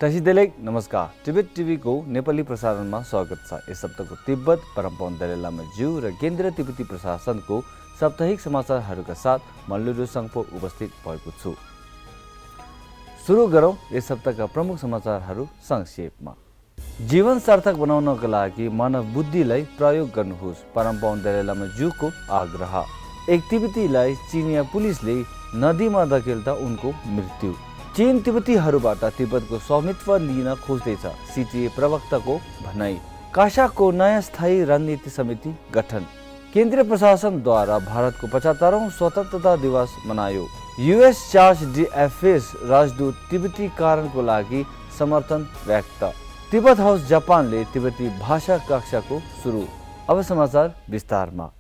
टासीदेलेक नमस्कार तिब्बत टिभीको नेपाली प्रसारणमा स्वागत छ। यस हप्ताको तिब्बत परम्परा दलाइ लामा ज्यू र केन्द्रीय तिब्बती प्रशासनको साप्ताहिक समाचारहरूका साथ मल्लुरु सङ्पो उपस्थित भएको छु। सुरु गरौँ यस हप्ताका प्रमुख समाचारहरू संक्षेपमा। जीवन सार्थक बनाउनका लागि मानव बुद्धिलाई प्रयोग गर्नुहोस्, परम्परा दलाइ लामा ज्यूको आग्रह। एक तिब्बतीलाई चिनिया पुलिसले नदीमा धकेल्दा उनको मृत्यु। चीन तिब्बतीहरूबाट तिब्बतको स्वामित्व लिन खोज्दैछ, सिटिए प्रवक्ताको भनाई। कासाको नयाँ स्थायी रणनीति समिति गठन। केन्द्रीय प्रशासनद्वारा भारतको 75औं स्वतन्त्रता दिवस मनायो। युएस चार्ज डीएफएस राजदूत तिब्बतीकरणको लागि समर्थन व्यक्त। तिब्बत हाउस जापानले तिब्बती भाषा कक्षाको सुरु। अब समाचार विस्तारमा।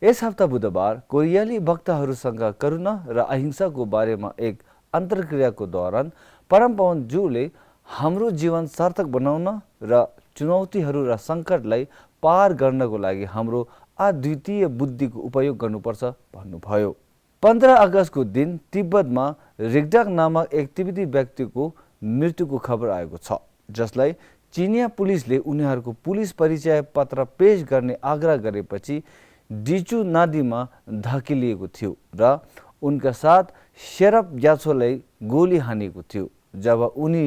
यस हप्ता बुधबार कोरियाली वक्ताहरूसँग करुणा र अहिंसाको बारेमा एक अन्तर्क्रियाको दौरान परमपवन ज्यूले हाम्रो जीवन सार्थक बनाउन र चुनौतीहरू र सङ्कटलाई पार गर्नको लागि हाम्रो अद्वितीय बुद्धिको उपयोग गर्नुपर्छ भन्नुभयो। 15 अगस्तको दिन तिब्बतमा रिग्डाक नामक एक तिब्बती व्यक्तिको मृत्युको खबर आएको छ, जसलाई चिनिया पुलिसले उनीहरूको पुलिस परिचय पत्र पेश गर्ने आग्रह गरेपछि डिचु नदीमा धकेलिएको थियो र उनका साथ शेरप ग्याछोलाई गोली हानेको थियो जब उनी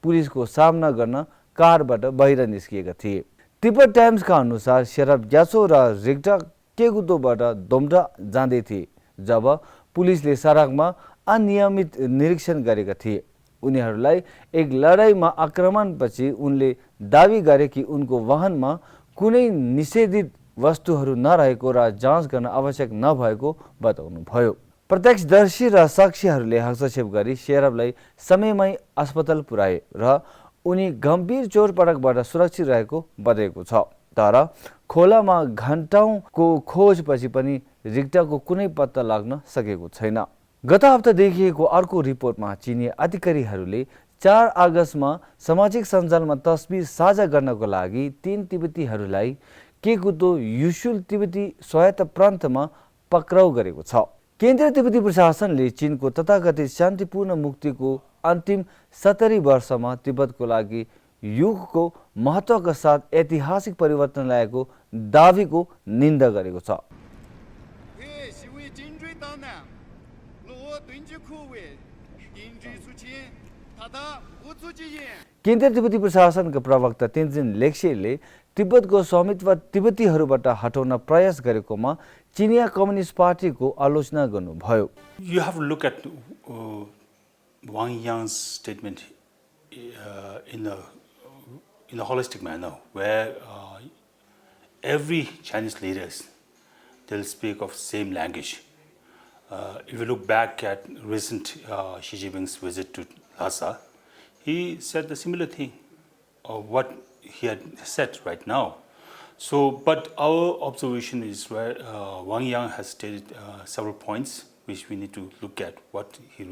पुलिसको सामना गर्न कारबाट बाहिर निस्किएका थिए। तिब्बत टाइम्सका अनुसार शेरप ग्याछो र रिग्डाक केगुतोबाट दोम्डा जाँदै थिए जब पुलिसले सडकमा अनियमित निरीक्षण गरेका थिए। उनीहरूलाई एक लडाईँमा आक्रमणपछि उनले दावी गरे कि उनको वाहनमा कुनै निषेधित वस्तुहरू नरहेको र जाँच गर्न आवश्यक नभएको बताउनुभयो। प्रत्यक्षदर्शी र साक्षीहरूले हस्तक्षेप गरी शेरपलाई समयमै अस्पताल पुर्याए र उनी गम्भीर चोटपटकबाट सुरक्षित रहेको बताएको छ। तर खोलामा घण्टौँको खोजपछि पनि रिग्डाकको कुनै पत्ता लाग्न सकेको छैन। गत हप्ता देखिएको अर्को रिपोर्टमा चिनिया अधिकारीहरूले 4 अगस्तमा सामाजिक सञ्जालमा तस्बिर साझा गर्नको लागि 3 तिब्बतीहरूलाई केगुतो युसुल तिब्बती स्वायत्त प्रान्तमा पक्राउ गरेको छ। केन्द्रीय तिब्बती प्रशासनले चीनको तथाकथित शान्तिपूर्ण मुक्तिको अन्तिम 70 वर्षमा तिब्बतको लागि युगको महत्त्वका साथ ऐतिहासिक परिवर्तन ल्याएको दावीको निन्दा गरेको छ। केन्द्रीय तिब्बती प्रशासनका प्रवक्ता तेन्जिन लेक्सेले तिब्बतको स्वामित्व तिब्बतीहरूबाट हटाउन प्रयास गरेकोमा चिनिया कम्युनिस्ट पार्टीको आलोचना गर्नुभयो। You have to look at Wang Yang's statement in a holistic manner, where every Chinese leaders they'll speak of same language. If you look back at recent Xi Jinping's visit to Lhasa, he said the similar thing of what he had said right now. So, but our observation is where Wang Yang has stated several points which we need to look at what he.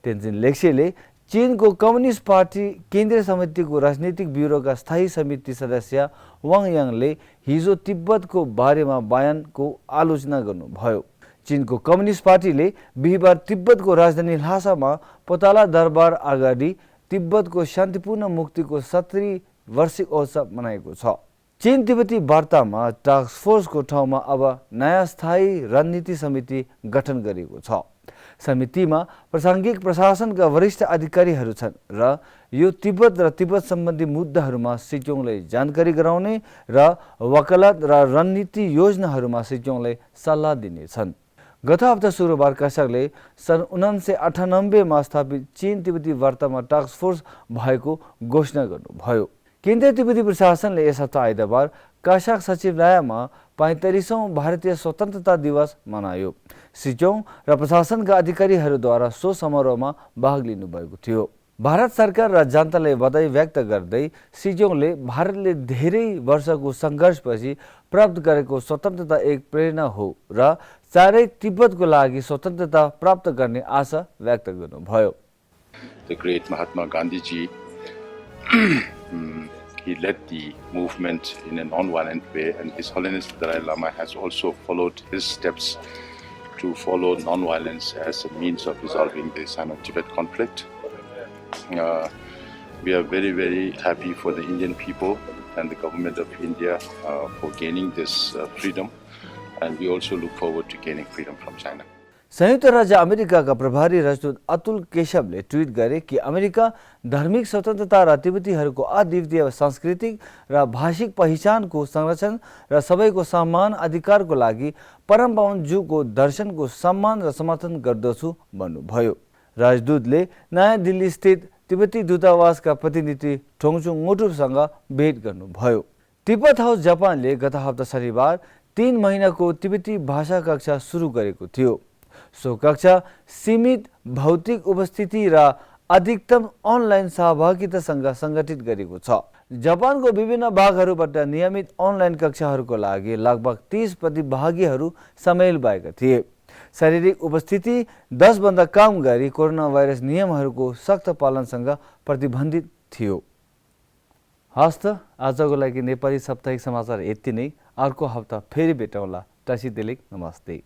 Tenjin लेक्सेले चीनको communist party केन्द्रीय समितिको राजनीतिक ब्युरोका स्थायी समिति सदस्य Wang याङले हिजो तिब्बतको बारेमा बयानको आलोचना गर्नुभयो। चीनको कम्युनिस्ट पार्टीले बिहिबार तिब्बतको राजधानी ल्हासामा पोताला दरबार अगाडि तिब्बतको शान्तिपूर्ण मुक्तिको 70 वार्षिक उत्सव मनाएको छ। चीन तिब्बती वार्तामा टास्क फोर्सको ठाउँमा अब नयाँ स्थायी रणनीति समिति गठन गरिएको छ। समितिमा प्रासङ्गिक प्रशासनका वरिष्ठ अधिकारीहरू छन् र यो तिब्बत र तिब्बत सम्बन्धी मुद्दाहरूमा सिचोङलाई जानकारी गराउने र वकालत र रणनीति योजनाहरूमा सिचोङलाई सल्लाह दिनेछन्। गत हप्ता शुक्रबार कासाकले सन् 1998 मा स्थापित चीन तिब्बती वार्तामा टास्क फोर्स भएको घोषणा गर्नुभयो। केन्द्रीय तिब्बती प्रशासनले यस हप्ता आइतबार कासाक सचिवालयमा 45औं भारतीय स्वतन्त्रता दिवस मनायो। सिचोङ र प्रशासनका अधिकारीहरूद्वारा सो समारोहमा भाग लिनुभएको थियो। भारत सरकार र जनतालाई बधाई व्यक्त गर्दै सिचोङले भारतले धेरै वर्षको सङ्घर्षपछि प्राप्त गरेको स्वतन्त्रता एक प्रेरणा हो र चारै तिब्बतको लागि स्वतन्त्रता प्राप्त गर्ने आशा व्यक्त गर्नुभयो। The great Mahatma Gandhi ji he led the movement in a non-violent way, and His Holiness the Dalai Lama has also followed his steps to follow non-violence as a means of resolving the Sino-Tibet conflict. We are very, very happy for the Indian people and the government of India for gaining this freedom, and we also look forward to gaining freedom from China. संयुक्त राज्य अमेरिकाका प्रभारी राजदूत Atul केशवले tweet गरे कि America धार्मिक स्वतन्त्रता र तिब्बतीहरूको अद्वितीय सांस्कृतिक र भाषिक पहिचानको संरक्षण र सबैको समान अधिकारको लागि परम पावन ज्यूको दर्शनको सम्मान र समर्थन गर्दछु भन्नुभयो। राजदूतले नयाँ दिल्ली स्थित तिब्बती दूतावासका प्रतिनिधि ठोङचुङ मोटुसँग भेट गर्नुभयो। तिब्बत हाउस जापानले गत हप्ता शनिबार 3 महिनाको तिब्बती भाषा कक्षा सुरु गरेको थियो। सो कक्षा सीमित भौतिक उपस्थिति र अधिकतम अनलाइन सहभागितासँग संगठित गरेको छ। जापानको विभिन्न भागहरूबाट नियमित अनलाइन कक्षाहरूको लागि लगभग 30 प्रतिभागीहरू सामेल भएका थिए। शारीरिक उपस्थिति 10 भन्दा कम गरी कोरोना भाइरस नियमहरूको सख्त पालनसँग प्रतिबन्धित थियो। हस्त आजको लागि नेपाली साप्ताहिक समाचार यति नै। अर्को हप्ता फेरि भेटौँला। टासी दिलिक नमस्ते।